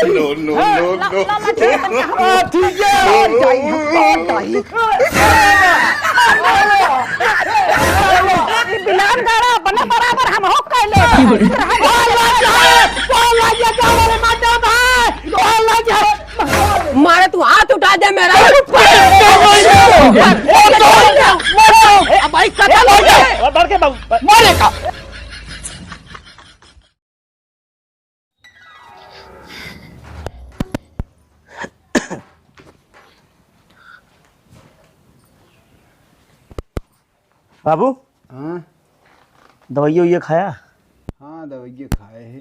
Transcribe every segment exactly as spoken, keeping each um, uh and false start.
No, no, हाँ, no, ला, no। ला, ला, ठीक है। आ, ठीक है। और जाई, हम कौन जाई? ई बिलान गाड़ा अपने बराबर हम हो कैले। कौन लग जाए? कौन लग जाए? क्या बोले, मत जाओ भाई। कौन लग जाए? मारे तू हाथ उठा दे मेरा। ए, अब भाई कत्ल हो गया। बढ़ के बाबू। मारे का? बाबू, हाँ? दवाइयो ये खाया? हाँ, दवाइयो खाए है।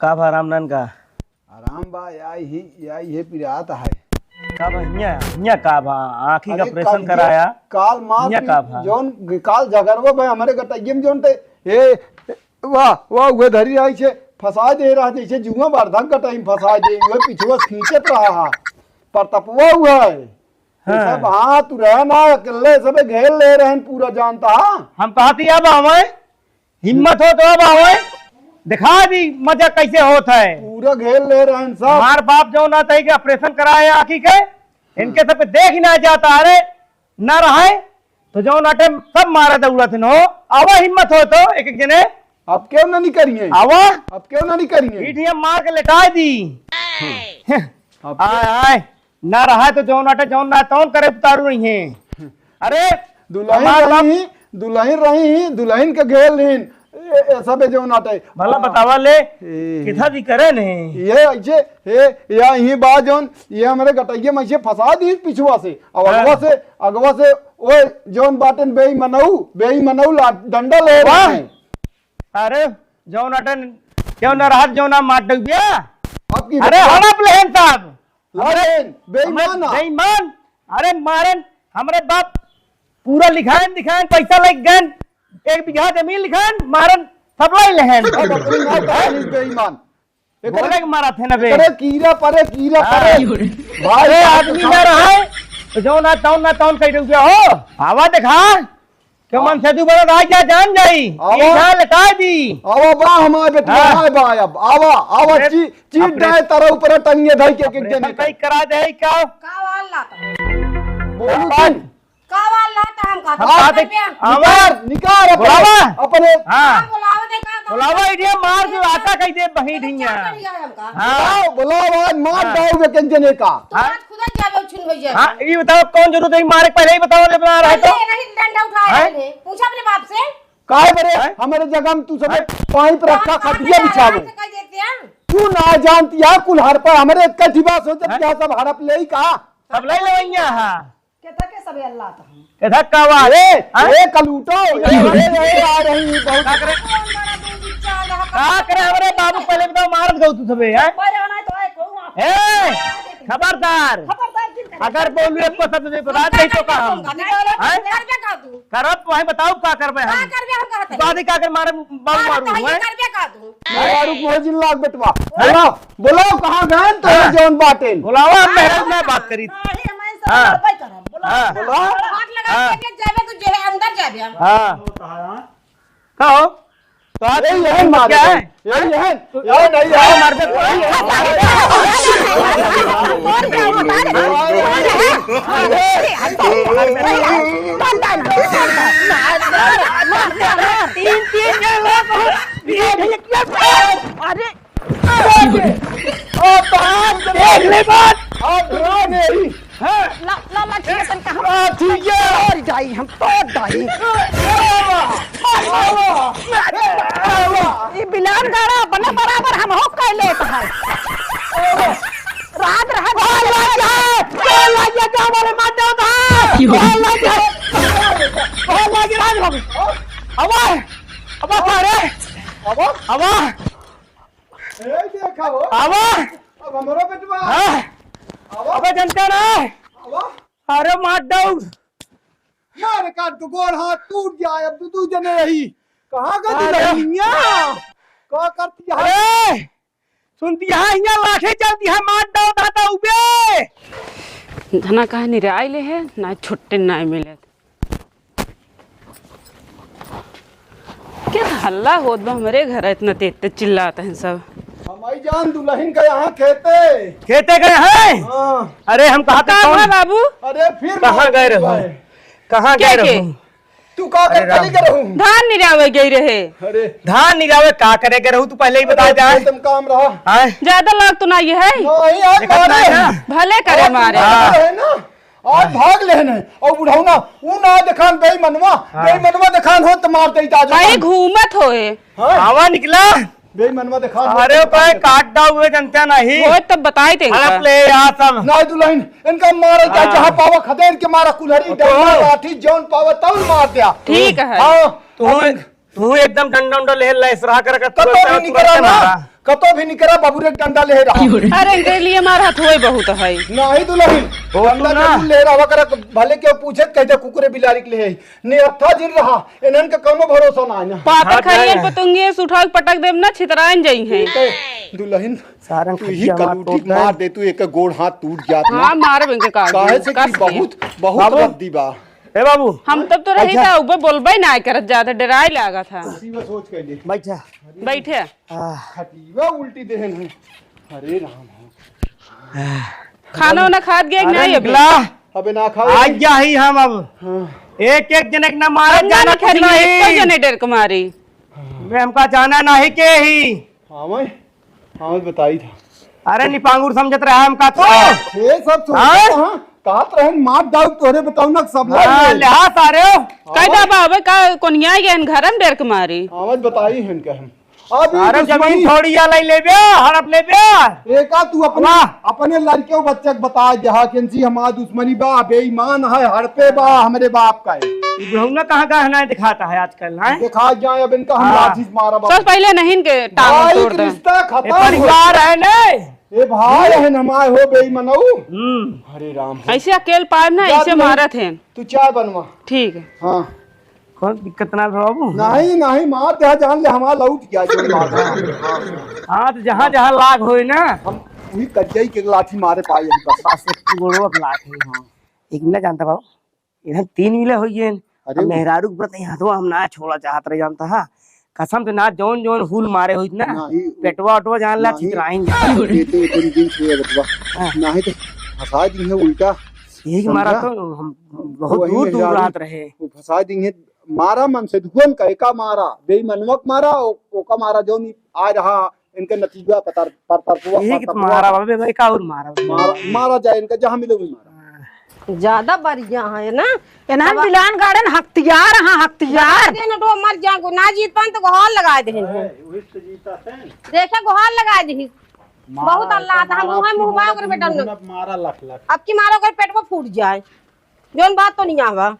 का भा आराम नान का? आराम बा, या ही, या ही पिरात है। का बा हियाँ? हियाँ का बा? आँखी का अरे, ऑपरेशन कल कराया। काल माँ हियाँ की का बा? जौन काल झगड़वा बा हमरे गटैया में जौन ते, ए, वाह, वाह, उहे धरी आई छे, फंसा दे रहा जैसे जुआ बारधन कटाई में फंसा दे, उहे पिछुआ से खींचत रहा हा। परतपवा उहे। हाँ। सब हाथ रहे ना, अकेले सबे घेर ले रहन पूरा जानता हा। हम कहती अब हमें हिम्मत हो तो अब आवे, दिखा दी मजा कैसे होत है। पूरा घेर ले रहन सब। हमार बाप जौन ना तई के ऑपरेशन कराए आँखी के, इनके सबके देख ही ना जाता। अरे ना रहे तो जौन अटे सब मारे दौड़त हो। आवा हिम्मत हो तो एक एक जने। अब क्यों ना निकरिए? आवा। अब क्यों ना निकरिए? पीठिया मार के लेटाए दी। अब आय, आय। ना रहा तो जौन अटे, जौन ना तौन करे उतारू रही हैं। अरे, दुलहिन हमार बाप रही, दुलहिन रही, दुलहिन के घेर लीन। ए, ए, सबे जौन अटे। भला बतावा ले, ए। किथा भी करे ने? ये ऐसे, ए, या यही बात जौन, ये हमरे गटैया में ऐसे फंसा दी पिछुआ से। अब हाँ। अगवा से, अगवा से, ओए, जौन बाटेन बेईमनऊ, बेईमनऊ ला-, डंडा ले वाह। रहे हैं। अरे, जौन अटे, क्यों ना रहा, जौन ना मार डूबिया। अब की अरे, बता। हड़प लेहन साहब। अरे, हमरे, बेईमान हमरे आ। बेईमान। अरे, मारन, हमरे बाप पूरा लिखायन, दिखायन, पैसा लग गए, एक बीघा जमीन लिखायन, मारन, सब लाई लेहन। अब अपनी माँ का नहीं बेईमान। एकरे बोले के मारा थे ना बे। अरे, कीड़ा परे, कीड़ा हाँ। परे। भाई, अरे, आदमी ना रहा है, तो जौन ना तौन ना तौन कह रहे हो। आवा देखा, क्यों मन से तू बड़ा राजा जान जाई? आवा। सीधा लटा दी। आवा बा हमारे बेटवा, हाँ। आवा बा अब। आवा, आवा, अरे, ची-, चीट अपने डाए तारा ऊपर टंगे धई के, के अपने जने सब का। कई करा दे का? का वाला था? बोलू का? तू। का वाला था हम का? हाँ, बात है। रुपया। आवा। निकार, निकार अपने, बुलावा। अपने। हाँ। हाँ, बुलावा दे का, का बुलावा, इडिया मार के लाता कही दे बही ढिया। क्या करिया हमका? हाँ। बुलाओ, बुलाओ, आज मार हाँ। डाओ वे के जने का। तो हाँ। आज खुदा क्या लो छुन भैया। हाँ, ये बताओ कौन जरूरत है मारे के, पहले ही बताओ जब ना रहे तो। अरे, नहीं डंडा उठाए हैं? रहे। पूछा अपने बाप से। काहे बरे? हैं? हमारे जगह में तू सबे हैं? पाइप रखा, कहाँ खटिया पे बिछावे। आराम से कह देते हैं। तू ना जानती है कुल्हार पर हमारे कथी बात सोचत हाँ? क्या सब हड़प ले ही का? सब ले ले वैया, हाँ। केथा के सबे अल्लाह तो हम। केथा का बात? ए, हैं? ए, कलूटो, ए, ए, ए, आ रही बहुत। का करे? कौन बड़ा दू बिच्चा रहा, का करे हमरे बाबू पहले बताओ मारत गौ तू सबे, हैं? पर आना तो है, कहूँ आप। ए, खबरदार। खबरदार जिन करे। अगर बोलू एक को सब तुझे बता दे तो का हम। निकालो। हैं? करबे का तू? करब, वही बताओ का करबे हम? का करबे हम कहते हैं? बादी का कर मारे बाबू मारू, हैं? करबे का तू? मारू को जिन लाग बेटवा। हैं? बोला। बोलाओ, कहाँ गए तो हाँ। जौन बाटेन? बोलावा, हम मेहरारू ना बात करी। नहीं, हम ऐसे हाँ। लड़ाई करब। बोलाओ। हाँ। बोलाओ। हाथ लगा हाँ। के जाबे, तू जे है अंदर जाबे। हाँ। का हो? तो आज ए, यही मार क्या दे। है? यही है। यही नहीं है। मार दे। तीन, तीन जन लोग। अरे, ओ, बाप रे। देख ले बात। अब रो नहीं। हाँ। ला, ला, ला, ठीक है, तन कहाँ? आ, ठीक है। तोड़ जाई, हम तोड़ जाई। ये बिलान गाड़ा अपने बराबर हम हो कह लेत है। रात रहा। ओ, लग गया। ओ, लग गया, क्या बोले, मार दो था। ओ, लग गया। ओ, लग गया, रात रहा। अब, अब, अरे। अब? अब? ए, देखा हो। आवा। अब हमरो बेटवा। हाँ। आवा। अबे जनता ना। आवा। अरे मार दऊ। यार, काट तो गोड़ हाथ टूट गया, अब तू, तू जने रही। कहाँ का अरे। दुल्हनिया? का करती है? अरे, सुनती है, यहाँ लाठी चलती है, मार दऊ दादा उबे। धना कहाँ निराई ले है, ना छुट्टे ना मिले। क्या हल्ला होत बा हमरे घर, इतना तेज तेज चिल्लात हैं सब। हम भाईजान, दुलहिन का यहाँ खेते। खेते गए हैं? हाँ। अरे, हम कहा था का कौन? हुआ बाबू? अरे, फिर कहाँ मार गए रहो? गए। कहाँ के, गए के? रहो? तू का अरे कर राम। चली गए रहू? धान निरावे गई रहे। अरे। धान निरावे का करे गए रहू? तू पहले ही बता अरे, दे। खेत में काम रहा। हाँ? ज्यादा लाग तो ना ये है? नहीं, आज देखत मारे। नहीं ना। भले करे हाँ, मारे। हाँ। है ना? आज भाग लेहन है। और बुढ़ौना, ऊ ना देखान बेईमनवा, हाँ। बेईमनवा देखान हो तो मार देई ताजो भाई। घूमत होए। हाँ? आवा निकला। बेईमनवा देखान हो अरे तो ओका मार देई। काट दा हुए जनता नहीं। होए तब बताई ते इनका। हड़प ले आ सब। ना दुलहिन, इनका मारे जा, हाँ। जहाँ पावा खदेड़ के मारा, कुल्हरी, ओ तो। डंडा, लाठी, जौन पावा तौन मार दिया। ठीक है। हाँ। तू तू एकदम डंडा उंडा ले, ले, सराह कर, कर, कतो तुरंत, भी निकरा तुरंत ना, मारा। कतो भी निकरा, बाबू रे डंडा ले रहा। अरे, इनके लिए मार हाथ होए बहुत है। नहीं दुलहिन, हो तू डंडा ना। जरूर ले रहा, कर, भले क्यों पूछे, कह दे कुकुरे बिलारी के लिए है। ने अच्छा जिन रहा, इन्हन के कौनो भरोसा ना है ना। पातर हाँ, खरियन हाँ। पतंगे से उठा के पटक देम ना, छितराइन जाई हैं। ठीक है, दुलहिन, सारन तू ही खटिया मार कलूटी तोड़ दे। मार दे, तू एक गोड़ हाथ टूट जात ना। हाँ, मार बेंगे काट काहे दे, से कि कस के। बहुत, बहुत बाबू। रद्दी बा। ए बाबू। हम तब तो रही अच्छा। था, ऊपर बोलबे ना करत, ज्यादा डराए लागा था। उसी में सोच के ले। बैठा। बैठे। आह। खटिया उल्टी देहन है। अरे राम हो। खाना वाना खात गया कि अरे नहीं अभी? निकला। अबे ना खाओ। आज जा ही हम अब। हाँ। एक एक जने के ना मारे, हम ना जाना कुछ निखरी, नहीं। एको जने डर के मारी। मैं हमका जाना नहीं के ही। हाँ, मैं। हाँ, बताई था। अरे निपांगुर समझत रहा हमका तो। ये सब सोचत हाँ? रहा, कहत रहन मार डाउ तोरे बताऊ ना सब हाँ, लोग। ले हाँ सारे। कह दा बाबे का कोनिया गए घर में डर के मारी। आवाज बताई है इनका हम। अभी अरे दुश्मनी जमीन थोड़ी या लाई लेबे, हड़प लेबे। एका तू अपने, वाह। अपने लड़के बच्चे के बता दे, हाँ, केंसी हमार दुश्मनी बा, बेईमान है, हड़पे बा, हमरे बाप का है। ये बुढ़ौना कहाँ का है ना दिखाता है आजकल, हैं? दिखा जाए अब इनका हम हाँ। लाठी से मारा बाबू। सबसे पहले नहीं इनके टांग भाई तोड़ के दे। रिश्ता ये खत्म हो। परिवार है ने। ए भाई, हम्म। है ना माय हो बेईमनऊ। हम्म। हरे राम हो। ऐसे अकेल पाए ना, जा ऐसे तू नहीं, मारत हैं। तू चाय बनवा। ठीक है। हाँ। कौन दिक्कत ना बाबू? नहीं, नहीं, मार दे, जान ले, हमारा लौट गया जो मार। हाँ, तो जहाँ, जहाँ लाग होए ना। हम वही कज्जई के लाठी मारे पाए हैं बस। बस एक गोड़वा के लाठी, हाँ। एक ना जानता बाबू। इधर तीन मिले होइए। अरे अब मेहरारू के प्रति हथवा हम ना छोड़ा चाहत रहे, जानता हा। कसम से ना जौन जौन हुल मारे होइत ना, नाही, पेटवा ओटवा जान ला नाही, चितराइन जा। पेटे उतन दिन छुए बतवा। हाँ। नाही तो फंसा दी है उल्टा। यही मारा समझा? तो हम बहुत वही दूर दूर मेहरारू रहत रहे। वो फंसा दी है, मारा मन से धुअन का एका मारा, बेईमनवक मारा, ओ-, ओका मारा जौन आ रहा, इनके नतीजा पतर, पर, पर, पर, यही पर, कि पर, मारा बाबा, भाई का और मारा। मारा, मारा जाए इनका, जहाँ मिले वही मारा। ज्यादा बढ़िया है ना? एना दवा- मिलान गार्डन हकतियार, हाँ, हकतियार। दवा दे ना, तो मर जाए, ना जीत पान तो गोहार लगा दे हैं। ए, वही तो जीता है। देखे, गोहार लगा दे। मारा बहुत अल्लाह तो था, मारा मुँह है, मुँह बाग रे बेटा, मुँह न। में मारा लख लख। अब की मारो कर पेट में फूट जाए। जौन बात तो नहीं आवा।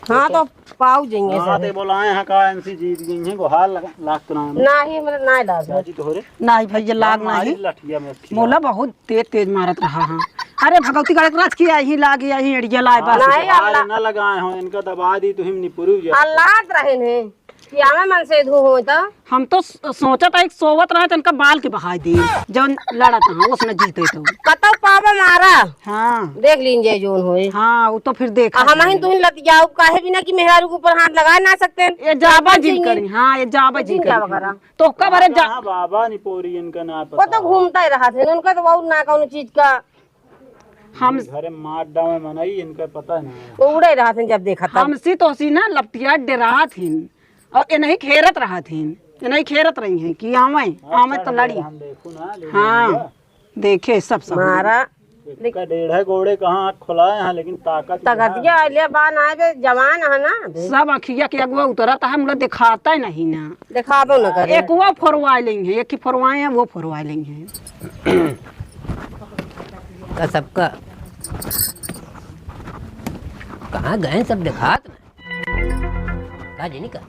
हाँ, तो पाऊ जाइए हाँ, सब। ते बोलाए हैं का, एनसी जीत गई हैं, गोहार लगा, लाग तो ना है। नाही, मतलब, नाही लाग। चाची तो हो रे। नाही भैया, लाग मारी नाही। लठिया में खिया। मोला बहुत तेज, तेज मारत रहा, हाँ। अरे, भगवती गढ़ के राज की आई, लाग आई, एड़िया लाए बस। नाही, अल्लाह। ना लगाए हो, इनका दबा दी तो हम निपुरी जा। अल्लाह रहे ने। कि आवे मन से धू हो तो। हम तो स-, सोचत है, सोवत रहे तो इनका बाल के बहाई दे, जौन लड़त हाँ, उसने जीते तो। कतौ पावे मारा। हाँ। देख लीजिए जौन होए। हाँ, वो तो फिर देखा आ, हम ही जाए। तुहिन लतियाउब काहे बिना कि मेहरारू के ऊपर हाथ लगा ना सकते हैं। ये जाबा बाबा जिन जी करी, हाँ, ये जाबा जिन जिन करी। जाबा करा। तो कब अरे जा हाँ, बाबा निपोरी इनका ना वो पता तो है। घूमता ही रहा थे, उनका तो वो ना कौन चीज का हम घरे मार डावे मनई, इनका पता ना है। वो उड़े रहत हैं जब देखा तब। हमसी तोसी ना लपटिया डेरात हिन और इन्हीं खेरत रहत हिन, इन्हीं खेरत रही हैं कि आवे, अच्छा आवे तो लगे लड़ी। हम देखो ना, ले हाँ, लिया। देखे सब सब। मारा। इनका डेढ़े गोड़े कहाँ आँख खुलाए हैं, लेकिन ताकत तगतिया है। आइले बा ना बे, जवान है ना बे। सब अखिया के अगुआ उतरत है, हमरा दिखाता ही नहीं ना। दिखाबो न करे। एक वो फोरवाए लेंगे, एक ही फोरवाए हैं, वो फोरवाए लेंगे। का सबका कहाँ गए सब देखात ना? का जनी का?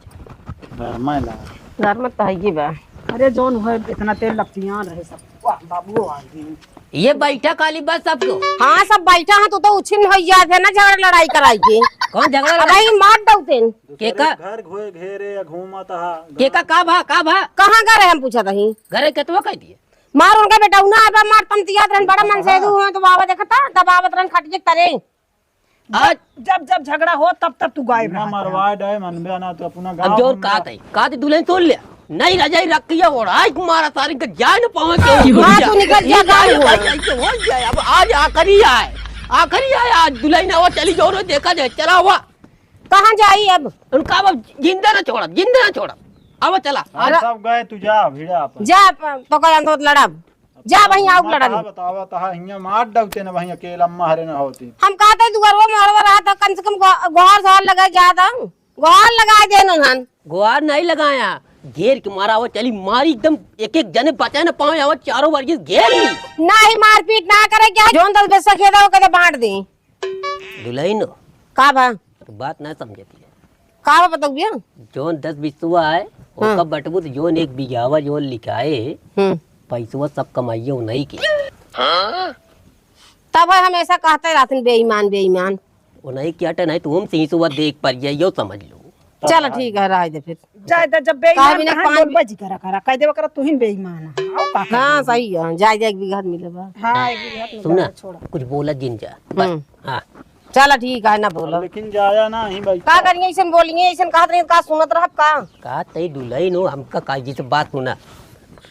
घर में ला। घर में तो है ही बा। अरे जौन हुए इतना तेल लपटियान रहे सब। वाह, बाबू आ गए। ये बैठा काली बस सबको। हाँ, सब बैठा है, तू तो उछिन हो जात है ना, झगड़ा लड़ाई कराई के। कौन झगड़ा अब लड़ाई? भाई मार दऊ तेन। के का? घर घोए घेरे या घूमत हा। के का, का भा, का भा? कहाँ का रहे हम पूछत हई? घरे केतवा कह दिए। मार उनका बेटा उना आबा मार तम तियात रहन बड़ा मन से दू हो तो बाबा देखता दबावत रहन खटिए तरे। आज जब, जब झगड़ा हो तब, तब तू गायब ना रहा था। मरवा डे मन बे ना तो अपना अब गाँव जोर हम का तई, का तई दुल्हन तोड़ लिया। नहीं रजाई रखिया ओढ़ाई मारा सारी के जाए न पावे के। हाँ, तू निकल जा, ये काम जाए हो। भाई, ऐसे हो जाए। अब आज आखिरी आए, आखिरी आए आज दुल्हन। आवा चली जाओ रे, देखा जाए, चला हुआ। कहाँ जाई अब? उनका अब जिंदा ना छोड़ब, जिंदा ना छोड़ब। आवा चला। अरे सब गए, तू जा भिड़ा अपन। जा प-, तो कर अंत लड़ब। जा वहीं आओ लड़ब। बतावा, बतावा, तहा हियाँ मार डरते न वहीं अकेला मारे न होती। हम कहते दुआरवा मोहरवा रहा था, कम से कम गो-, गोहार सोहार लगा जाता। गोहार लगा देन उन्हन। गोहार नहीं लगाया, घेर के मारा। आवा चली मारी एकदम, एक एक जने बचे न पावे। आवा चारों वर्गी घेर ली। नहीं, मारपीट ना करे क्या? जौन दस बीस खेदा हो कदे बांट दी। दुल्हन। का बा? तो बात ना समझती है। का बा बताऊ भैया? जौन दस बिसवा है, हाँ। ओका बटबू तो जौन एक बिघावा जौन लिखाए, हम्म। पैसवा सब कमाइए नहीं के। तब है हमेशा कहते रहते बेईमान, बेईमान। वो नहीं क्या टे नहीं तो हम सही सुबह देख पर जाइयो समझ लो। चल ठीक है, रह दे फिर। जाए दे, जब काहे बेईमान बिना कहाँ पानी बोलबा जी करा करा, कह देवा करा तू ही बेईमान है। आओ का हाँ, करी? सही है, जाए दे, एक बीघा मिले बा। हाँ, एक बीघा मिले सुना, बा, छोड़ा। कुछ बोला जिन जा, बस। हम्म। हाँ। चला ठीक है, ना बोलो। लेकिन जाया ना ही भाई। का करिए, ऐसन बोलिए, ऐसन कहत रही, का सुनत रहब का? का तई दुल्हन हो, हमका का जी से बात सुना।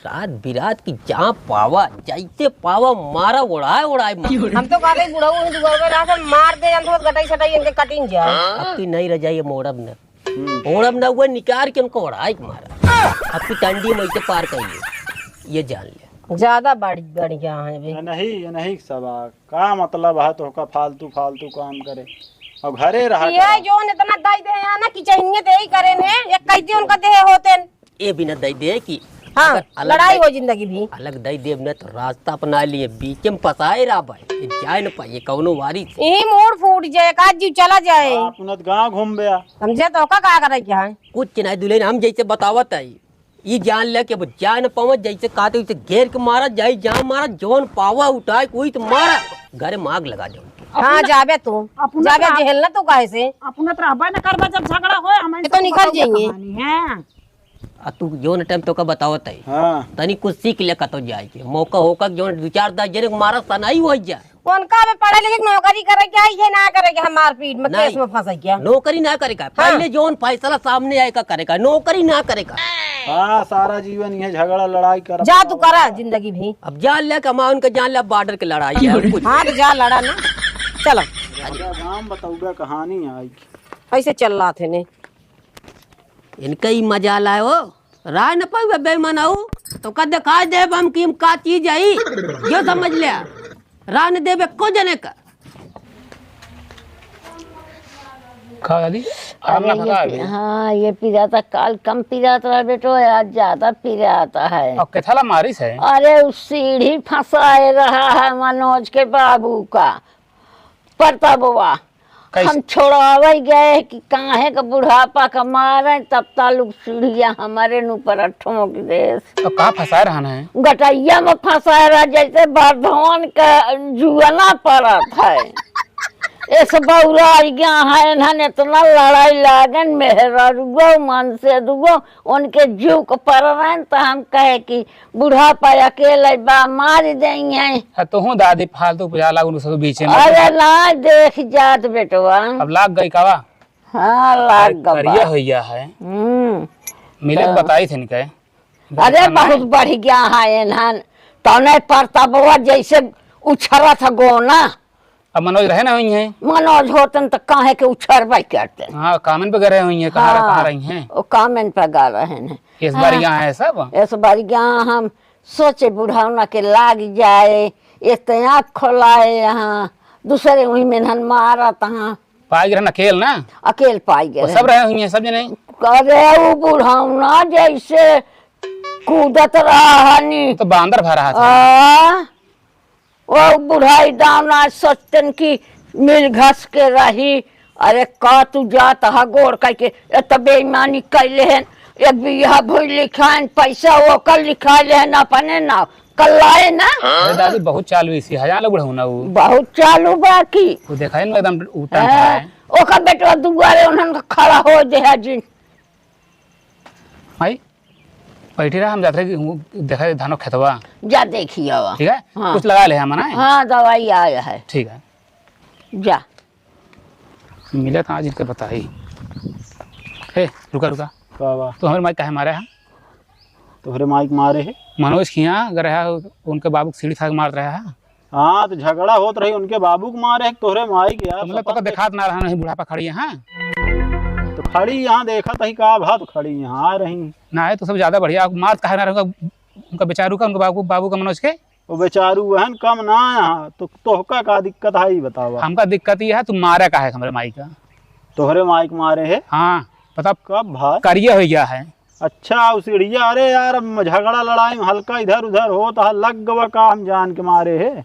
रात बिरात की जहाँ पावा, जैसे पावा, मारा, उड़ाए, उड़ाए मारा। हम तो कहते बुढ़ऊ ही दुआर में रहा था, मार दे, हम तो गटाई सटाई इनके कटिन जाए। अब की नहीं रजाई मोड़ब न। हम्म। ओढ़ब ना हुआ, निकार के उनको ओढ़ाई के मारा। अब की टंडी में से पार करिए, ये जान ले। ज्यादा बढ़, बढ़ गया है बे। ये नहीं, ये नहीं सब आ, का मतलब है तोहका फालतू, फालतू काम करे? अब घरे रहा ये करा। जोन इतना दई दे है ना कि चाहिए तो यही करे ने, ये कैसे उनका देह होते न? ये भी न दई दे कि हाँ, अगर अलग लड़ाई दई, हो जिंदगी भी। अलग दई देब न तो रास्ता अपना लिए बीच में फंसाए रहा भाई, ये जाए न पाइए कौनो वारी से। यही मूड फूट जाए, का जीव चला जाए। आप उन्नत गाँव घूम बे आ। समझे तो का, का करे क्या है? कुछ नहीं दुल्हन, हम जैसे बतावत है, ई जान ले कि अब जाए न पावे, जैसे कहते वैसे घेर के मारा, जाई जहाँ मारा, जौन पावा उठाए कोई तो मारा, घरे में आग लगा दे। हाँ, अपना, जाबे तू, अपना जाबे तो जेहल ना तू काहे से? अपना तो रहबे न करबा, जब झगड़ा होए, हम ये तो निकल जाएंगे। कहानी है। आ तू जौन टाइम तोका बतावत है, हाँ। तनी कुछ सीख ले कतो जाए के, मौका होकर जौन दो चार दस जने को मारा सनाई हो जाए। उनका भी पढ़े लिखे के नौकरी करे के है, ये ना करे के हम मारपीट में, नहीं। केस में फंसे क्या? नौकरी ना करे का, हाँ। पहले जौन फैसला सामने आए का करे का, नौकरी ना करे का। हाँ, सारा जीवन ये झगड़ा लड़ाई कर। जा तू करा जिंदगी भी। अब जान ले कमा उनका, जान ले बॉर्डर के लड़ाई है, कुछ। हाँ, तो जा लड़ा ना, चलो। राम बताऊबे कहानी आई। ऐसे चल रहा थे ने। इनका ही मजा लाए हो। राय न पावे बेईमान आऊ, तो का दिखाई देब हम कि हम का चीज आई, यो समझ ले। राय न देब एको जने का। का दादी? आराम ना अरे पता ये अभी। पी-, हाँ, ये पिराता, काल कम पिरात रहा बेटो, आज ज्यादा पिराता है। अब केथाला मारिस है? अरे, उस सीढ़ी फंसाए रहा है मनोज के बाबू का, प्रतापवा। कैसे? हम छोड़ावे गए कि काहे का बुढ़ापा का मारे, तब तालुक सीढ़िया हमारे न ऊपर ठोंक देस। तो का फंसाए रहन है? गटैया में फंसाए रहा, जैसे बरधवन का जुअना पड़त है। इस बौरा गया है, इन्हन इतना लड़ाई लागन, मेहररुओ, मनसेधुओ, उनके जीव के पर रहन, तो हम कहे कि बुढ़ापा अकेले बा, मार देइहैं। आ, तोहूँ दादी फालतू बुझा लागू सब बीचे में। अरे ना, देख जात बेटवा। अब लाग गई कावा? हाँ, लाग अरे, गवा। करिया होइया है। हम्म। मिले तो बताई थे इनके। अरे, बहुत बढ़ गया है इन्हन। तौने प्रतापवा जैसे उछरत गोना। अब मनोज रहे ना हुई हैं। मनोज होतन त काहे के उछरबे करते। हाँ, कामन पे गए रहे हुई हैं, कहाँ रह-, हाँ, कहाँ रही हैं? वो कामन पे गए रहे हैं। इस बार हाँ। यहाँ है सब? इस बार यहाँ हम सोचे बुढ़ौना के लाग जाए, इतने आँख खोलाए यहाँ, दूसरे वहीं में हन मारत हाँ। पाई रहन अकेल ना? अकेल पाई गए वो सब रहन। रहे हुई हैं, सब जने? अरे, वो बुढ़ौना जैसे कूदत रहा हनी। तो बांदर भा रहा था। आ? ओ बुढ़ाई दावना सोचतन कि मिल घस के रही। अरे का तू जात ह गोड़ कह के, ए त बेईमानी कैले हन, एक बीघा भूमि लिखाइन, पैसा ओकर लिखा ले हन अपने नाव, कल्लाए ना। अरे दादी बहुत चालू इसी हजार लोग बुढ़ऊ ना वो। बहुत चालू बा की। वो देखा है ना एकदम उठा हैं? है। ओकर बेटवा दुआरे उन्हन का खड़ा हो दे है जी। माई, बैठी रहा, हम जात रहे कि वो देखा धानो खेतवा। जा देखी आवा। ठीक है? हाँ। कुछ लगा ले हम, ना? हाँ, दवाई आया है। ठीक है। जा। मिला था आज इनके बताई। ए, रुका, रुका। का बा? तू हमारे माई काहे मारे है? तोहरे माई के मारे है? मनोज के यहाँ अगर है, उनके बाबू के सीढ़ी खा के मार रहा है। हाँ, तो झगड़ा होत रही, उनके बाबू के मारे है कि तोहरे माई के, यार, तो मतलब, पता तोका नहीं। देखात ना रहा, नहीं बुढ़ापा खड़ी है, हाँ? तो खड़ी यहाँ देखत ही का भा, तो खड़ी यहाँ आ रही। ना है तो सब ज्यादा बढ़िया, मार काहे ना रहा उनका बेचारू का, उनके बाबू, बाबू का मनोज के? वो बेचारू वहन कम ना है, तो तोहका का दिक्कत है, ई बतावा। हमका दिक्कत ये है, तू मारा का है हमरे माई का? तोहरे माई के मारे है? हाँ, पता कब भाई? करिया हो गया है। अच्छा, उ सीढ़िया, अरे यार, अब झगड़ा लड़ाई में हल्का इधर उधर होत है, लग गवा का हम जान के मारे है।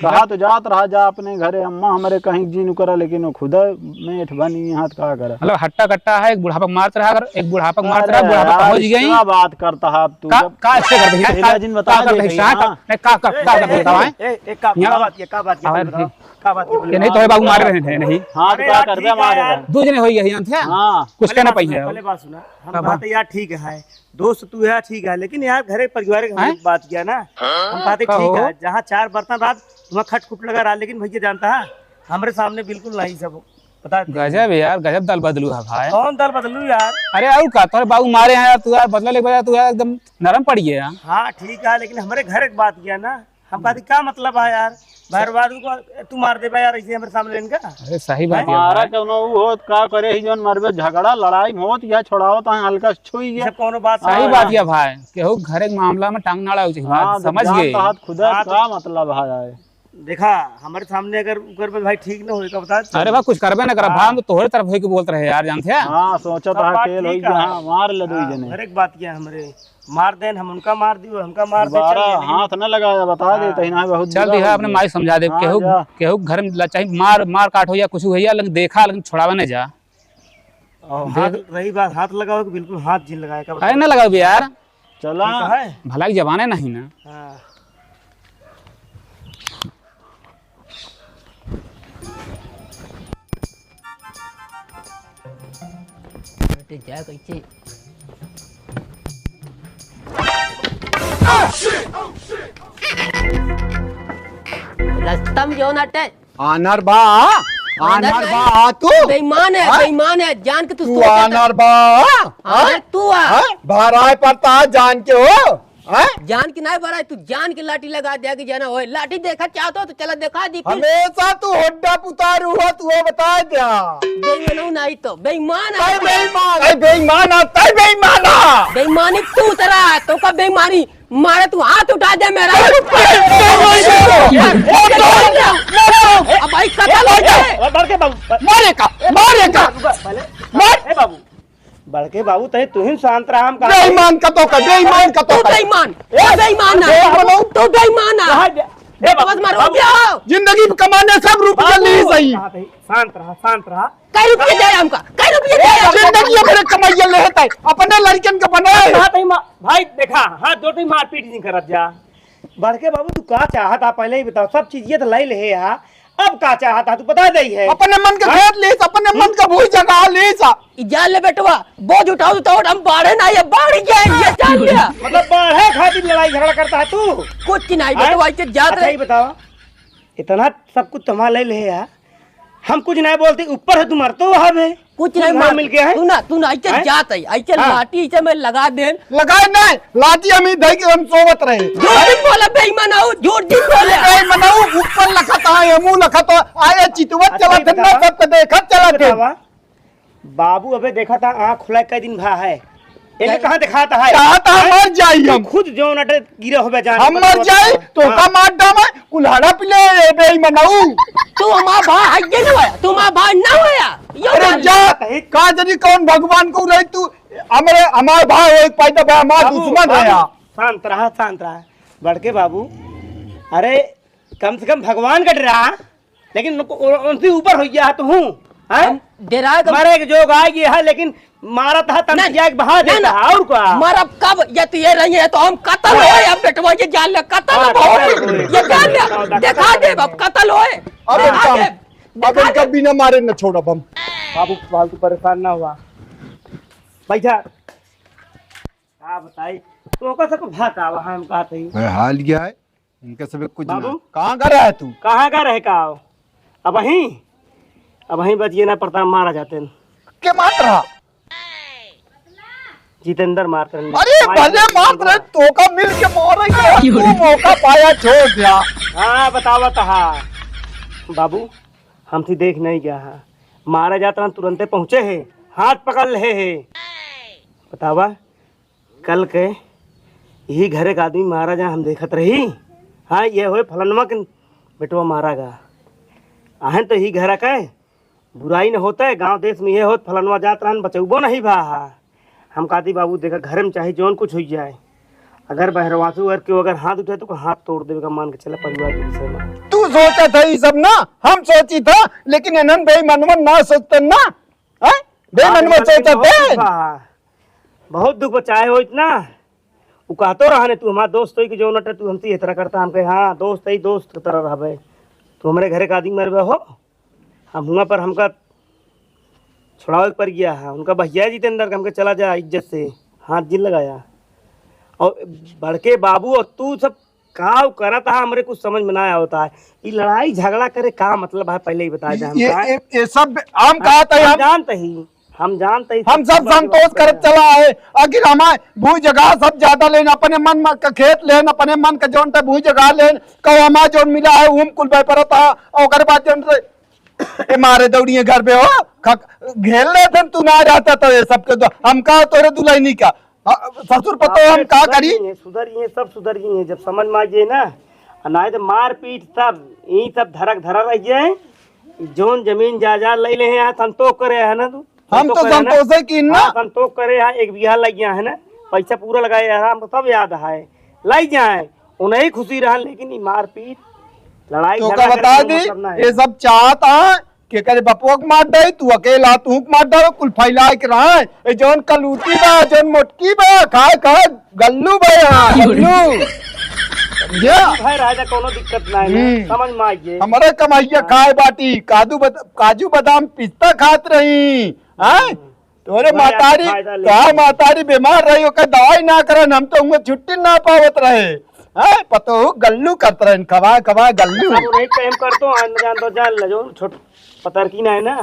कहा तो जात रहा जा अपने घरे, अम्मा हमरे कहीं जीन करा, लेकिन वो खुदा मेठ बनी यहाँ, तो का करा? मतलब हट्टा कट्टा है, एक बुढ़ापा मारत रहा, अगर एक बुढ़ापा मारत अरे रहा, बुढ़ापा यार, पहुंच गई। क्या बात करता है अब तू? का, जब का ऐसे कर दही? पहला का, दिन बता का कर दे दही? भैया। हाँ, नहीं, का, का, का कर दही? बताओ, हैं? ए, ए, एक का, यहाँ का बात किया, का बात किया, हाँ, बताओ। ठीक। का बात किया, ये नहीं तो है बाबू, मार रहे हैं, नहीं। हाँ, तो अरे का यार, करबे, ठीक है मार रहे यार। हैं। दू जने होई है, यहाँ थे, हाँ। हाँ। कुछ पहले कहना बात पाई सुना, है। पहले बात सुना। हम हाँ, बात हाँ। यार ठीक है, दोस्त तू है, ठीक है, लेकिन यार, घरे परिवार के हम हैं? लोग बात किया ना, हम बात कहो। ठीक है, जहाँ चार बर्तन रात वहाँ खटखुट लगा रहा, लेकिन भैया जानता है, हमरे सामने बिल्कुल नहीं सब बता दे। गजब है यार, गजब दल बदलू है भाई। कौन दल बदलू यार? अरे और का, तोरे बाबू मारे हैं यार, तू यार बदला लेके बजाय तू यार एकदम नरम पड़ गया यार। हाँ ठीक है, लेकिन हमरे घर एक बात किया ना, हम कहते क्या मतलब है यार, भर बार को तू मार दे यार ऐसे हमरे सामने इनका। अरे सही बात है हमारा भाई। कौनो उ होत का करे ही जौन मरबे, झगड़ा लड़ाई में होत या छोड़ावत है हल्का से छुई ये गया। सब कौनो बात सही नहीं बात है। है भाई, केहू के घर एक मामला में टांग ना अड़ावे चाहिए, हाँ, जब समझ जान गए। तो हाथ खुदा हाँ, तो का मतलब है यार। देखा, हमरे सामने अगर उ करबे भाई ठीक न होई, का बता? अरे भाई, कुछ करबे न करब, हाँ। भाई, हम तो तोहरे तरफ होई के बोलत रहे यार, जानते हैं? हाँ, सोचत सब रहा बात खेल ठीक होई है। कि हाँ, मार ले दुई हाँ, जने। हर एक बात किया हमरे, मार देन, हम उनका मार दी, हमका मार दे, दोबारा चल देन। हाथ न लगाया, बता दे, हाँ। तही ना बहुत चल बुरा दिहा, होई अपने गया। माई समझा दे, हाँ, केहू, जा। केहू घर में ला-, चाहे मार, मार काट हो या कुछ हो या, लेकिन देखा, लेकिन छोड़ावे न जा। और देख। हाथ, रही बात हाथ लगावे के, बिल्कुल हाथ जिन लगाए का अरे न लगावे यार। चला। ठीक है। भला की जबाने नहीं ना। हाँ। बेटे, जा कैसे? रास्ता में जो ना टे। आनर बा, आनर आनर बा, नहीं। तू? बेईमान है, हाँ? बेईमान है, जान के तू तू सोचा था। आनर बा, हाँ? आनर तू आ। हाँ? भराए पड़ता जान के हो, हाँ? जान के नहीं भराए, तू जान के लाठी लगा दिया कि जाना होए। लाठी देखा चाहत हो तो चला दिखा दी फिर। हमेशा तू होड्डा पुतारू हो, तू वो बता द्या। बेईमानऊ नहीं तो, बेईमान है। तै बेईमान, तै बेईमान आ, तै बेईमान आ। बेईमानी तू उतरा, तो का बेईमानी? मारे तू हाथ उठा दे मेरा। अरे, अब भाई कत्ल हो जाए। ए, बड़के बाबू, मारे का, मारे का। पहले, मार। ए बाबू, बड़के बाबू, तै तू ही शांत रहा, हम कहा बेईमान का तो का, बेईमान का तो तू का। बेईमान, ए, तू बेईमान ना। ए, बाबू। तू बेईमान ना। कहाँ दे-, ए, बाबू, बस मारो, बाबू। क्या? जिंदगी में कमाने सब रुपया बाबू। ली सही। कहाँ थे? शांत रहा, शांत रहा। कै रुपये दे हमका? कै रुपये दे? जिंदगी भर कमाइए लेत है, अपने लड़कन के बनाए। कहा तई मा-, भाई देखा, हाथ जोड़ तई मारपीट नहीं करत जा। बड़के बाबू, तू का चाहत आ, पहले ही बताओ। सब चीज ये तो ले ले आ, अब का चाहत आ, तू बता दे है। अपने मन के हाँ? खेत लेस, अपने मन के भूई जगह लेस। ई जा ले बेटवा, बोझ उठाओ तो हम बाढ़े ना, ये बाढ़ गया, ये जा लिया। मतलब बाढ़े खातिर लड़ाई झगड़ा करता है तू? कुछ की नहीं हाँ? बेटवा, इसे जात अच्छा, रहे। ये बताओ, इतना सब कुछ तुम्हारा ले ले आ, हम कुछ नहीं बोलते, ऊपर से तू मरतो वहाँ बे। कुछ नहीं कुछ मार। मिल गया है? तू ना, तू ना, ऐसे हैं? जात है, ऐसे हाँ। लाठी ऐसे में लगा दे। लगाए नहीं, लाठी हम ही धई के हम सोवत रहे। झूठ जिन बोला, बेईमान आओ, झूठ जिन बोला। बेईमान आओ, ऊपर लखत आए, हमू लखत आए, चितवत अच्छा, चला ये थे, ना बतावा। सबके देखत चला ये थे। बतावा। बाबू अबे देखा था, आँख खुला कई दिन भा है। एमे कहाँ दिखाता है? कहा था हैं? मर जाई तू हम। खुद जौन अटे गिरे होबे जान हम पर मर जाई, तो हाँ। का मार डामा, कुल्हाड़ा पिले, ए बेईमानऊ। तू हमार भाई है ना होया, तू हमार भाई ना होया। यो अरे जान जा, ले। का जनी कौन भगवान को रही तू, हमरे, हमार भाई हो, एक पैदा भाई, हमार बाबू, दुश्मन है बाबू, यार। शांत रहा, शांत रहा। बड़के बाबू, अरे, कम से कम भगवान का डरा। लेकिन उनको, उ-, उनसे ऊपर हो गया है तो हूँ, हैं? हम डेरा के मारे के जोग आ गया है, लेकिन मारा था तमचिया के बहा देता है, और का? मरब कब? ये तो ये रही है, तो हम कत्ल होए, अब बेटवा ये जान ले, कत्ल हाँ, होए, कत्ल होए। ये जान ले, कत्ल दिखा होए। दे, अब कत्ल होए, अब दिखा इनका, दे, अब दिखा इनका दे। बिना मारे न छोड़ब हम। बाबू, फालतू परेशान ना हुआ, बैठा। का बताई, तो ओकर से को भाग आवा, हम कहते ही। हाल क्या है? इनके सब कुछ बाबू? ना। कहाँ का रहा है तू? कहाँ का रहे का आओ? अब वहीं, अब वहीं बच गए ना, प्रताप मारा जाते हैं। के मार रहा? जितेंद्र मारत रहन। अरे, भले मारत रहे, तोका मिल के मारे के, तू मौका पाया, छोड़ दिया। हाँ, बतावत हा। बाबू, हमसे देख नहीं गया हा। मारा जात रहन, तुरंते पहुँचे है, हाथ पकड़ ले है। बतावा, कल के यही घरे का आदमी मारा जा, हम देखत रही। हाँ, ये होए फलनवा के बेटवा मारा गा। आहन तो यही घरा का बुराई न होता है, गांव देश में ये होत, फलनवा जात रहन, बचौबो नहीं भा हा। हम कहती, "बाबू, देखा, घर में चाहे जौन कुछ हो जाए, अगर बहरवासु अगर केहू अगर हाथ उठाए, तो ओकर हाथ तोड़ देवे का, मान के चला परिवार के विषय में।" तू सोचा था ये सब ना, हम सोची था, लेकिन इन्हन बेईमानवन ना सोचते ना, हैं? बेईमानवन हाँ, सोचते। बहुत दुख बा, बहुत दुख बा, चाहे हो इतना। उ कहतो रहने, "तू हमार दोस्त होई कि जौन अटे, तू हमसे ये तरह करता।" हम कहे, "हाँ, दोस्त है, दोस्त की तरह रहबे। तू हमरे घरे का आदमी मरबे हो।" हम हुआं पर हमका छुड़ावे के पड़ गया है। उनका भैया जितेंद्र के हमके, "चला जा इज्जत से, हाथ जिन लगाया।" और बड़के बाबू और तू सब का करत है, हमरे कुछ समझ में ना आवता है। ई लड़ाई झगड़ा करे का मतलब है, पहले ही बता दे ये, हमका। ये, ये सब हम हम, कहत है, हम हम जानते ही, हम जानते ही हम सब सब बात संतोष करत चला है। आखिर हमारे भूई जगह सब ज्यादा लेन, अपने मन में का खेत लेन, अपने मन का जौन था भूई जगह लेन, कहो हमार जौन मिला है, उम कुल बे परत है, और ओकर बाद जौन से ए, मारे दौड़िए घर पे हो, खक-, घेर लेते तू ना रहता तो ये सबके दो, हम का तोरे दुल्हनी का, हाँ, ससुर पतोह हम का करी? सुधर गई है, सब सुधर गई है, जब समझ में आ जाए ना, और ना तो मारपीट सब, यही सब धरक धरा रह जाए। जौन जमीन जायदाद ले ले हैं, संतोष करे है ना तू? हम तो संतोष करे है ना? संतोष है कि ना? हाँ, संतोष करे है, एक बीघा लग गया है ना, पैसा पूरा लगाए है, हमको सब याद है, लग जाए, उन्हें खुशी रहन, लेकिन ये मारपीट, लड़ाई तो झगड़ा का बता दी, मतलब ना है। ये सब चाहत है कि करे बपुआ के मार दे, तू अकेला तू के मार दे, कुल फैलाए के रहा है। ये जौन कलूटी बा, जौन मोटकी बा, खाए खाए गल्लू बा यहाँ, गल्लू। समझे? भाई राजा, कोनो दिक्कत ना है, हम्म। समझ में आइए। हमारे कमाइया हाँ। खाए बाटी, काजू बद-, काजू बादाम पिस्ता खात रही, हैं? हम्म। तोरे बड़ा मातारी, फायदा ले तोहार रहे। मातारी बीमार रही, ओकर दवाई ना करन, हम तो उनके छुट्टी ना पावत रहे। हैं? पतोहू गल्लू करत रहन, कबा, कबा गल्लू। अब नहीं प्रेम करतो, हम जान तो जान ले, जो छोट पतरकी ना है ना।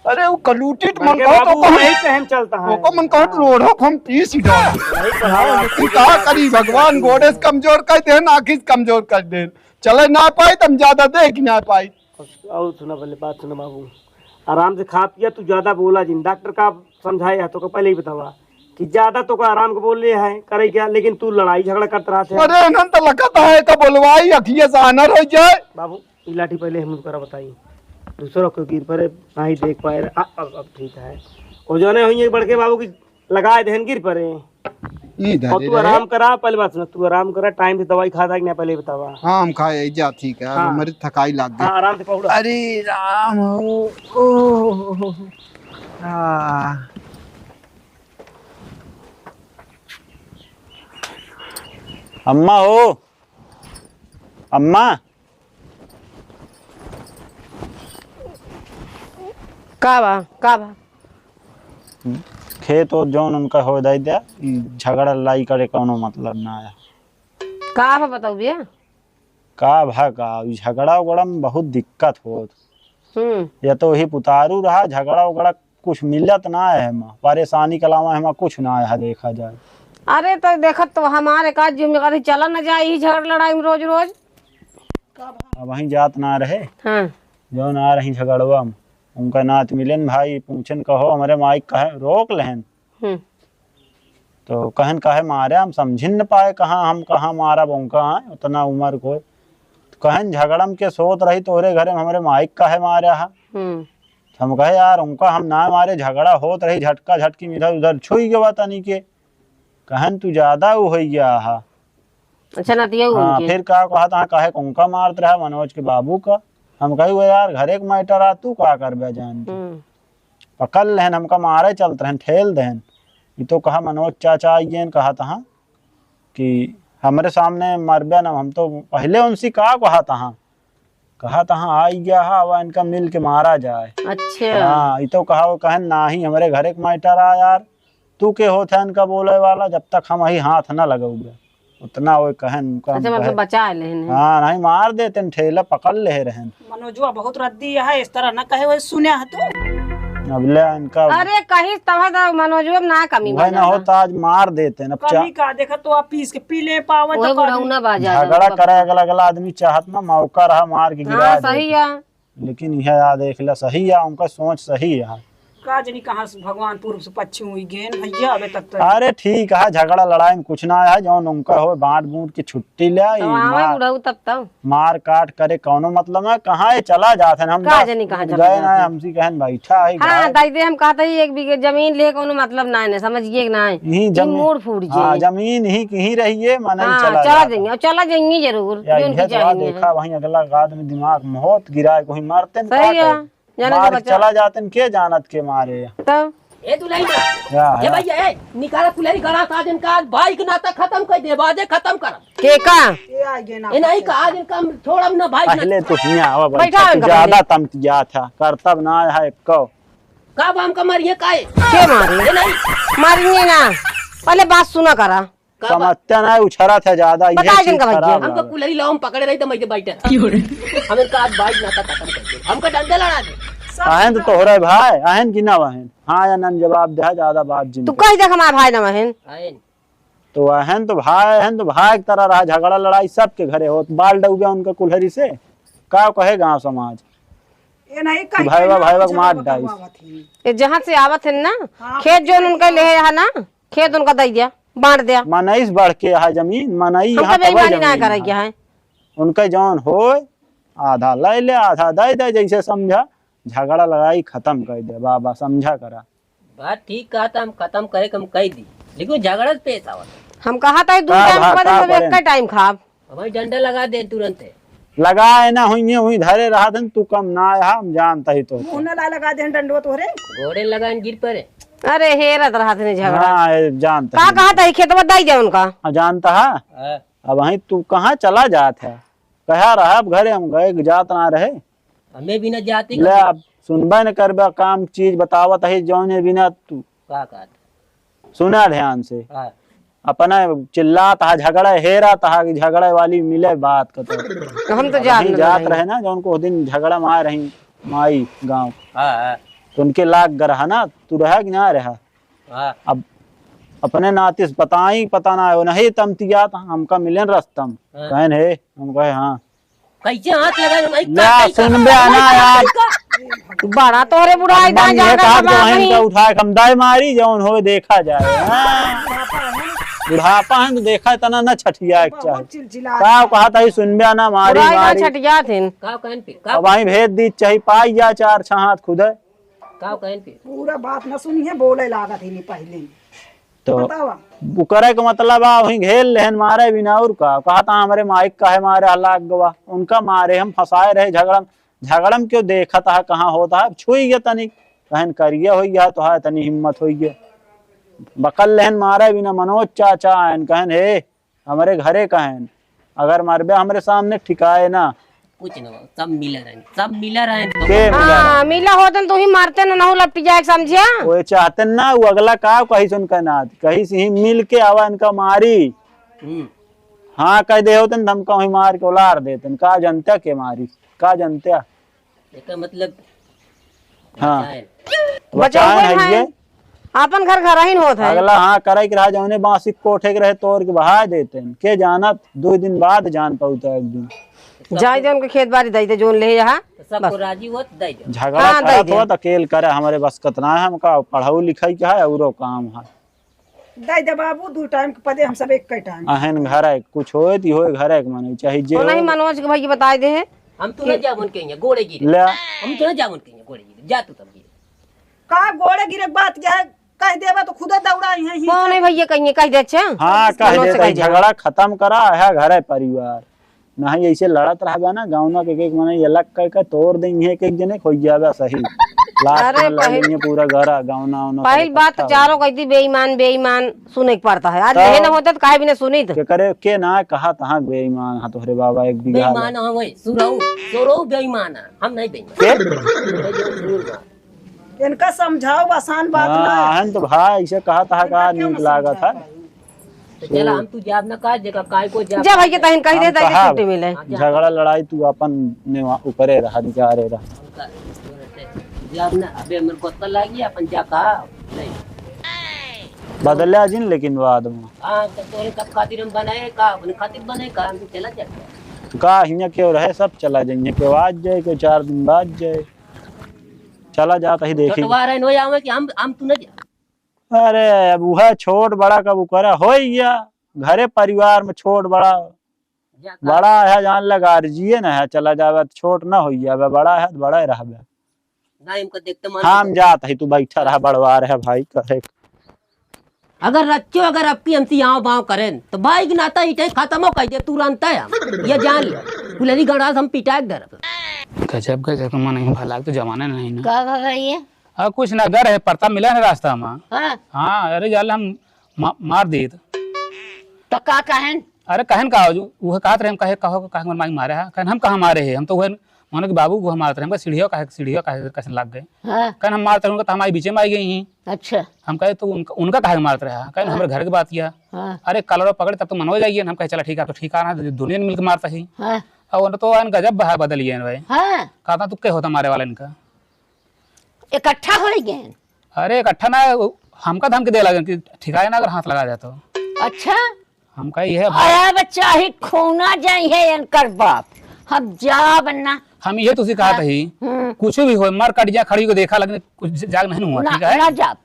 अरे, वो कलूटित मन बड़के कहो तो बाबू कहो। नहीं प्रेम चलता है। ओको मन कहो तो लोढ़ा हम पीस ही डाल। नहीं तो हाँ, हम तू का करी, भगवान गोड़े से कमजोर कर दे, आँखी से कमजोर कर दे। चले ना पाई, तुम ज्यादा देख ना पाई। और सुना, पहले बात सुना बाबू, आराम से खा पिया, तू ज्यादा बोला जिन। डॉक्टर का समझाए है, तो का पहले ही बतावा कि ज्यादा तो का आराम को बोल रहे हैं, करे क्या, लेकिन तू लड़ाई झगड़ा करत रहत है। अरे, इन्हन तो लगत है, का बोलवाई, अखिया से आनर हो जाए। बाबू, ई लाठी पहले हम करा बताई, दूसरा को गिर पड़े, ना ही देख पाए। आ, अब, अब ठीक है। वो जौने हुई है बड़के बाबू की लगाए देहन गिर पड़े। इधर और ही तू रहे। आराम करा, पहले बात सुना, तू आराम करा, टाइम से दवाई खाता कि ना, पहले ही बतावा। हाँ, हम खाए, जा, ठीक है, अब हाँ। हमारी थकाई लाग गई। हाँ, आराम से पहुड़ा। अरे राम हो, ओ, आ। अम्मा हो, अम्मा। का बा, का बा? खेत ओत जौन उनका हो जाई द्या, ई झगड़ा लड़ाई करे कौनो मतलब ना है। का बा बताऊ बे? का भा का, ई झगड़ा उगड़ा में बहुत दिक्कत होत। हम्म। या तो वही पुतारू रहा, झगड़ा उगड़ा कुछ मिलत ना है एमा, परेशानी के अलावा एमा कुछ ना है देखा जाए। अरे तो देखत तो हमारे का जिम्मेदारी चला न जाए ई झगड़ा लड़ाई में रोज रोज। अब वहीं जात ना रहे, हाँ। जौन आ रही झगड़वा में, उनका नात मिलेन भाई, पूछेन कहो हमरे माई कहे रोक लेहन। हम्म। तो कहन काहे मारे, हम समझिन न पाए कहाँ हम कहाँ मारब उनका, हाँ, उतना उम्र को। तो कहन झगड़म के सोत रही तोहरे घरे में हमरे माइक काहे मारे हा। हम्म। तो हम कहे यार उनका हम ना मारे, झगड़ा होत रही, झटका झटकी में इधर उधर छुई गवा तनी के। कहन तू ज्यादा उ होई गया हा। अच्छा, नतिया हाँ, उनके। फिर का कहा था, काहे को उनका मारत रहा मनोज के बाबू का। हम कही वो यार घरे के मैटर आ, तू का करबे जान के। हम्म। पकड़ लेहन, हमका मारे चलत रहन, ठेल देहन। ई तो कहा मनोज चाचा आइएन, कहा तहाँ कि हमरे सामने मरबे ना, हम तो पहले उनसे का कहा तहाँ, कहा तहाँ आई गया हा, अब इनका मिल के मारा जाए। अच्छा। हाँ, ई तो कहा वो कहन नाही, हमरे घरे के मैटर आ यार, तू के होत है इनका बोले वाला, जब तक हम ही हाथ ना लगौबे। उतना वो कहन उनका हम अच्छा, मतलब कहे। बचा लेहन। हाँ, नहीं मार देते, ठेला पकड़ ले रहन। मनोजुआ बहुत रद्दी है, इस तरह ना कहे, वही सुने है तू। अब ले इनका अरे कहीं तब है तो मनोजवा में ना कमी वही बा ना ज्यादा। होता, आज मार देते हैं। अब चा- कमी का देखा तो आप पीस के पी ले पावे वही तो बुढ़ऊ कमी। ना बा ज्यादा झगड़ा उनका। करे अगला, अगला आदमी चाहत ना मौका रहा मार के गिरा हाँ, देते। सही है। लेकिन यह याद देख ले, सही है, उनका सोच सही है। का जनी कहाँ से भगवान पूर्व से पश्चिम हुई गेन भैया, अबे तक तो अरे ठीक है, झगड़ा लड़ाई में कुछ ना है, जौन उनका हो बांट बूट के छुट्टी ले आई, तो आवे मार, बुढ़ऊ तब तो। मार काट करे कौनो मतलब है, कहाँ ये चला जात है, हम का बस जनी कहाँ चला गए ना, जात है। हमसे कहन बैठा है हाँ, घर। दाई दे हम कहते ही एक बीघे जमीन ले कौनो मतलब ना है, समझिए कि ना है। यही ई जमीन, मूड फूट हाँ, जाए। जमीन ही कहीं रहिए, मने ही हाँ, चला चला जात है। जाएंगे, और चला जाएंगे जरूर, या जो उनकी इहे तो चाहिए देखा, है। वहीं अगला आदमी दिमाग में होत गिरा है, कोई मारते न सही का है। करे। जाने मार दो के बच्चा। चला जाते न, के जानत के मारे। तब? ए दुलहिन, या, ए या। भैया, ए, निकाला कुल्हरी गड़ा था जिनका आज भाई के नाता खत्म कर दे, बाजे खत्म कर। के का? ए, आ गए ना ए नहीं पकड़। का, आज इनका हम छोड़ब ना भाई के पहले नाता। तो हियाँ आवा, बैठा बैठा, इनका ज्यादा पहले। तमतिया था, करतब ना है एक्को। का बा हमका मारिए काहे? के मारी? ए नहीं। मारिए ना, पहले बात सुना करा। का बा? समझते ना, उछरा था ज्यादा, ये बता चीज जिनका भैया। खराब हमका लगा। कुल्हरी लाओ, हम पकड़े रही तो मैं बैठे रहा। हम इनका आज भाई के नाता खत्म कर दे, हमका डंडा लड़ा दे। आहन तो तोहरे भाई, आहन की ना वहन। हाँ या ना जवाब दे, ज्यादा बात जिन तू पे। कह दे हमार भाई ना वहन। आयन। तो आहन तो भाई, आहन तो भाई की तरह रहा, झगड़ा लड़ाई सबके घरे होत, बाल डूबे उनका कुल्हरी से, का कहे गाँव समाज। ए नहीं कि कहीं भाईवा, कहीं भाईवा के झगड़ा मार डाइस। बतावा थी। ये जहाँ से आवत है ना, हाँ, खेत जोन उनका ले है यहाँ ना, खेत उनका दे दिया, बांट दिया। मनई से बढ़ के यहाँ जमीन, मनई हमका यहाँ तबे बेईमानी ना जमीन करे है। के है। उनका जौन होय, आधा ले ले, आधा दे दे, जैसे समझा, झगड़ा लड़ाई खत्म कर दे बाबा, समझा करा। बात ठीक कहा था, हम खत्म करे के हम कह दी, लेकिन झगड़ा से पेश आवत। हम कहा था, दू का टाइम भा-, खाते, का सब करे? एक टाइम खाब। हमारी डंडा लगा दे तुरंत है। लगाए ना हुई, हुई धरे रहा था, तू कम ना आया, हम जानता ही तो। मुंह ना ला लगा दे डंडवा तोहरे। गोड़े लगान गिर पड़े। अरे हेरत रहा था झगड़ा। हाँ, ये जानता का है। कहा था, ये खेतवा दाई दे उनका। हाँ, जानता है। हाँ। अब वहीं तू कहाँ चला जात है? कहा रहा, अब घरे हम गए, जात ना रहे। हमें भी ना जाती ले, कभी। अब सुनबे न करबे, काम चीज बतावत है, जौने बिना तू का कहत? सुना ध्यान से। हाँ। अपना चिल्लात हा, झगड़ा हेरत हा कि झगड़ा वाली मिले बात का तो। हम तो अब जात नहीं ना जात रही। रहे ना, जौन को दिन झगड़ा में आए रही माई गाँव। हाँ, हाँ। तो उनके लाग गर हा ना, तू रहा कि ना रहा? हाँ। अब अपने नाते से बताई, पता ना हो, नहीं तमतियात, हमका मिलेन रस्तम। हाँ। कहन हे, हम कहे हाँ। कैसे हाथ लगा, भाई, ले, का, का, सुनबे का, ना का, यार। का, का? तू बड़ा तोहरे बुढ़ाई अब दा मन ये जाकर कहा कि बबा वहीं नहीं। का उठा के हम दाई मारी, जौन होए देखा जाए। हाँ। बुढ़ापा है तो देखा इतना ना छठिया के चाहे। बहुत चिलचिला। का कहा था, सुनबे ना, मारी, बुढ़ाई ना मारी। छठिया थे। का कहन पे, का अब वहीं भेज दी, चाहे पाई जा चार छह हाथ खुदे। का कहन पे? पूरा बात ना सुनी है, बोले लागत ही नहीं पहले। तो बतावा। ओकरे के मतलब आ, वहीं घेर लेहन मारे बिना और का। कहा था, "हमरे माइक काहे मारे हलाक गवा?" उनका मारे हम फंसाए रहे झगड़म। झगड़म क्यों देखत है, कहाँ होता है? अब छुई गया तनिक, कहन करिया होई गया, तो है तनी हिम्मत होई गया। बकल लेहन मारे बिना मनोज चाचा आयन, कहन, "हे, हमरे घरे का है, अगर मरबे हमरे सामने ठिकाए ना।" कुछ ना हो, सब मिला रहे, सब मिला रहे तो। के मिला हाँ, रहे? मिला होतन तो ही मारते ना, नहु लपटी जाए, समझिया? वो चाहते ना, वो अगला का कही सुन के ना, कहीं से ही मिल के आवा इनका मारी। हम्म। हाँ, कह दे होतन, धमका वहीं मार के उलार देतन। का जनता के मारी, का जनता? एकर मतलब हाँ। बचाए। बचाए बचाए है है। ये। आपन घर घर ही होत है। अगला हाँ करे के रहा, जौने बांसी कोठे के रहे तोड़ के बहा देते हैं। के जानत, दो दिन बाद जान पाउता एक दिन। जाए दे उनके खेत बाड़ी दे दे, जोन ले यहाँ। तो सबको बस। राजी होत दे दे। झगड़ा हाँ, दे करत दे। होत, अकेल करे, हमरे बस कतना है, हमका पढ़ाऊ लिखाई के है, औरो काम है। दे दे बाबू, दू टाइम के पदे हम सब एक के टाइम। अहन घर है, कुछ होए ती होए घर है, माने चाहे जे तो नहीं, हो। मनोज के भाई के बताए दे है। हम तो कि ना जावन के यहाँ, गोड़े गिरे। ले। हम तो ना जावन के यहाँ, गोड़े गिरे। जा तू तब गिरे। का गोड़े गिरे के बात क्या है? कह देबा तो खुदे दौड़ा ही है, ही कौन है भैया कहिए, कह दे अच्छा। हाँ, कह मनोज से देता कह है, दे। झगड़ा खत्म करा है, घर है परिवार। नहीं ऐसे लड़त रहबा ना, गाँव ना के एक एक मने ये लग कह के तोड़ देंगे, एक एक जने खोई जाबा सही। लास्ट अरे में लड़ कहे लेंगे पूरा घर, गाँव ना, ना पहली सब बात तो इकट्ठा हो। चारों कहती बेईमान, बेईमान सुने के पड़ता है। आज तब नहीं ना होता तो काहे भी ना सुनी तो। के करे, के ना कहा तहाँ बेईमान, हाँ तोहरे बाबा एक बीघा बेईमान है। हाँ वही, सुरऊ, सुरऊ बेईमान है, हम नहीं बेईमान। के? इनका समझाओ, आसान बात हाँ, ना है। अहन तो भाई, ऐसे कहा तहा इनका का क्यों नीक ना लागत समझा है। पाई? तो चला, हम तू जाब ना का, जेका काय को जाब जा भाई के तहिन कह हम देता है कि कहा, छुट्टी मिले। हाँ, जा। झगड़ा लड़ाई तू अपन ने वहाँ ऊपरे रहा, निकारे रहा। उनका, जब ना, अबे हमर गोता लागी, अपन जा का, नहीं। बदला जिन लेकिन बाद में। हाँ, तो तोरे कब खातिर हम बनाए का, अपने खातिर बनाए का, हम तो चला जाते। का हियाँ केहू रहे, सब चला जाइए, केहू आज जाए, केहू चार दिन बाद जाए, चला जात ही देखी। छोटवा रहे, नो आवे कि हम, हम तू न जा। अरे, अब उहे छोट बड़ा कब करे, होई गया, घरे परिवार में छोट बड़ा, जा का? बड़ा है, जान लगा, अर्जिए न है, चला जावे, छोट न होई जावे, बड़ा है, बड़ा ही रहबे। ना, इनका देखते मन हम तो जात ही, तू बैठा रहा, बड़वा रहे भाई, कहे। अगर रच्चो, अगर अबकी हमसे आव बाव करेन, तो भाई के नाता इटे खत्म हो कह दे, तुरंत है हम। ये जान ले, कुलरी गणराज हम पिटाए के धरब। गजब, गजब के मन है, भला तो जमाना नहीं ना। का भा भाई ये? आ, कुछ ना, घर है, परता मिला है रास्ता में। हाँ। हाँ, अरे जाल हम मा-, मार देत। तो का कहेन? अरे कहेन का, जो उहे कहत रहे, हम कहे, कहो, कहे हमर माई मारे है, कहेन हम कहाँ मारे है, हम तो उहे, मानो कि बाबू को मारत रहे, हमका सीढ़िया काहे, सीढ़िया काहे कैसे लग गए? हाँ। कहेन हम मारत रहे, उनका तो हमारे बीचे में आई गई ही। अच्छा। हम कहे, तो उनका, उनका काहे मारत रहा? कहेन हाँ। हमरे घर के बात किया। हाँ। अरे कलरो पकड़े, तब तो मनोज आई गए, हम कहे, चला ठीक है, तो ठीक है ना, दुनिया मिल के मारता ही। हाँ। और उन्हें तो आन गजब बहा बदल गए भाई। हाँ। कहता, तू के होता मारे वाला इनका? इकट्ठा हो गए। अरे इकट्ठा ना, वो हमका धमकी दे लगे कि ठिकाए ना अगर हाथ लगा दे तो। अच्छा। हम कहे, "यह भाई।" अरे बच्चा ही खूना जाई है इनकर बाप, हम जाब ना। हम ये तुझसे कहा हाँ। था ही, हम्म। कुछ भी हो, मर कट जा, खड़ी को देखा, लेकिन कुछ जाग नहीं हुआ, ना, ठीक है? ना जाब,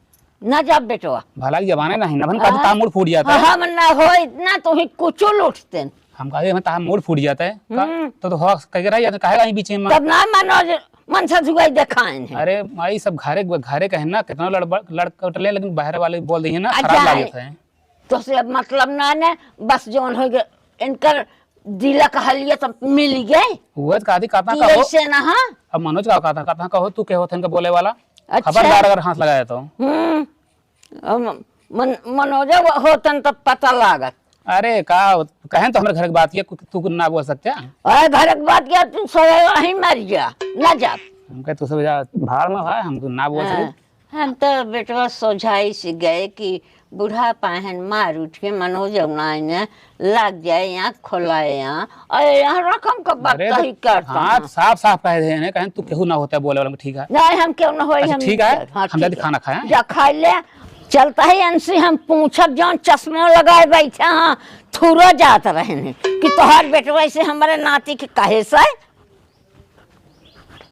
ना जाब बेटवा। भला की जबान है ना, ना बन, हाँ। कभी तार मूड़ फूट जाता हाँ, है। हम ना हो इतना तो ही कुछ लूटते। हम कहे, "हमें तार मूड़ फूट जाता है।" का-, हम्म। तो, तो हो कह के रह जाते, काहे का ही बीच में? तब ना मनोज, मन से जुगाई देखाएन है। अरे माई, सब घरे, घरे कहेन ना, कितना लड़, लड़ कटले, लेकिन बाहर वाले बोल दिए ना, आ खराब जाए। लागत है। तो से अब मतलब ना ने, बस जौन हो गए, इनकर दिलक हलिया तो मिल गए। वो तो कहती, कहता कि कहो। ऐसे ना, हाँ। अब मनोज का कहता, कहता कहो, तू के होत है इनका बोले वाला? अच्छा। खबरदार अगर हाथ लगाए तो। हम्म। अब मन-, मनोज होतन तो पता लागत। अरे का, कहेन तो हमरे घर की बात ये, तू ना बोल सकते? अरे घर की बात क्या, तू सोए वहीं मर जा, ना जा। हम कहे, तू सब जा, भाड़ में भाई, हम ना बोल हाँ। सकते। हम तो बेटवा सोझाई से गए कि बूढ़ा पाहन मार उठ के मनोज उनाई ने लाग जाए, आँख खोलाए यहाँ, अरे यहाँ रकम का बात अरे तो कही करता हाँ, है। साफ साफ कह दे ने, कहेन तू केहू ना होता बोले वाला में, ठीक है? नहीं, हम केहू ना होई, अच्छा, हम ठीक है, कर, हाँ, हम ठीक जाते है। खाना खाए। जा खाई ले, चलता है इनसे हम पूछब, जौन चश्मा लगाए बैठे हैं, थुरा जात रहे ने कि तोहार बेटवा से हमारे नाती के कहे से